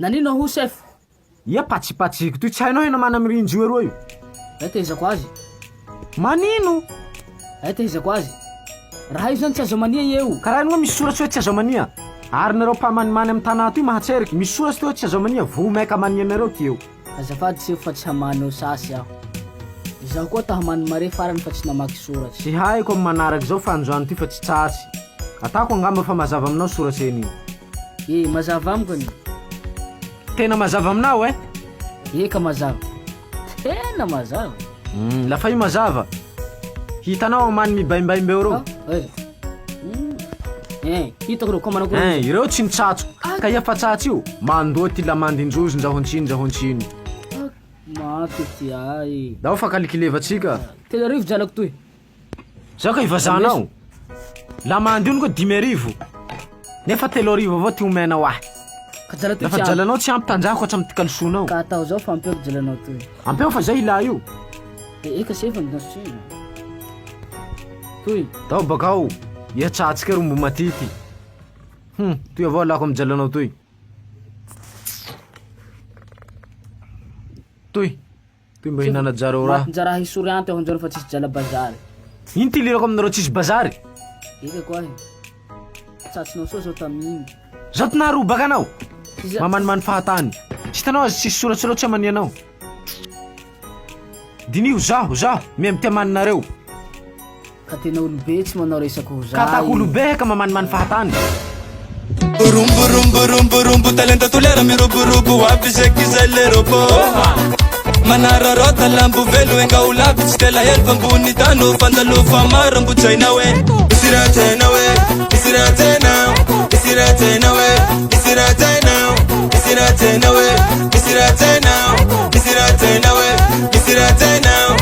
Nanino aho chef? Ia patsipatsiko toy tsy hainao hena mana mirinjo eroa io. Ay tehizako azy. Manino? Ay tehizako azy. Raha io zany tsy azo amania eo. Karaha ino moa misy soratsy hoe tsy azo amania? Ary nareo mpamanimany amin'ny tanà toy mahatseriky, misy soratsy toy hoe tsy azo amania, voa maika amanianareo ty eo. Azafady sefo fa tsy hamany eo sasy aho. Izaho koa ta hamany mare farany fa tsy namaky soratsy. Tsy haiko amin'ny manaraka izao fa androany ty fa tsy tsatsy. Atako angamba fa mazava aminao soratsy eny io. Eh, mazava amiko anie. Tena mazava aminao eh? Eka mazava. Tena mazava. Mm, lafa io mazava. Hitanao amany mibaimbaimbeo reo. Ah, eh. Mm. Eh, hitako reo, komana koa. Eh, ireo tsy nitsatso. Ka ia fa tsatsy io? Mandoa ty lamandin-drozy ndrahontsino ndrahontsino. Ah, mafy ty ahy. Ndao fa kalikilevantsika. 3000 jalako toy. Zao ka ivazanao. Lamandy io koa 5000. Nefa 3000 avao ty omenao ahy. Ka jala toy Lafa tsy ampy. jalanao tsy ampy tanjahako hatramin'ny ty kalisonao. Ka atao zao fa ampeo jalanao toy. Ampeo fa zay ilà io. Eh, eka sefa ny dansina. Toy. Tao bakao, ia tsatsika ro mbo matity. Hum, toy avao alako amin'ny jalanao toy. Toy. Toy mba hinana jareo raha. Matinjara hisory anty aho anjaro fa tsisy jala bazary. Ino ty lirako aminareo tsisy bazary? Eka koa ahy. Tsatsinao soa zao tamin'igny. Zao ty naharobaka anao. Iza- Mamanimany fahatany. Tsy hitanao azy tsisy soratsy loatra amanianao. Diniho zaho, zaho, miha mitia maninareo. Ka tena olobe tsy manao resaka ho Ka atako olobe ka mamanimany fahatany. Rombo rombo rombo rombo talenta toliara miroborobo avy zeky zay le robot Manararaota lambo velo enga ho lavitsy tela hely fa ambony tany fandalova maro ambotsaina hoe Misy raha tsy hainao hoe Misy raha tsy hainao Misy raha tsy hainao hoe Misy raha tsy hainao Misy raha tsy hainao hoe Misy raha tsy hainao Misy raha tsy hainao hoe Misy raha tsy hainao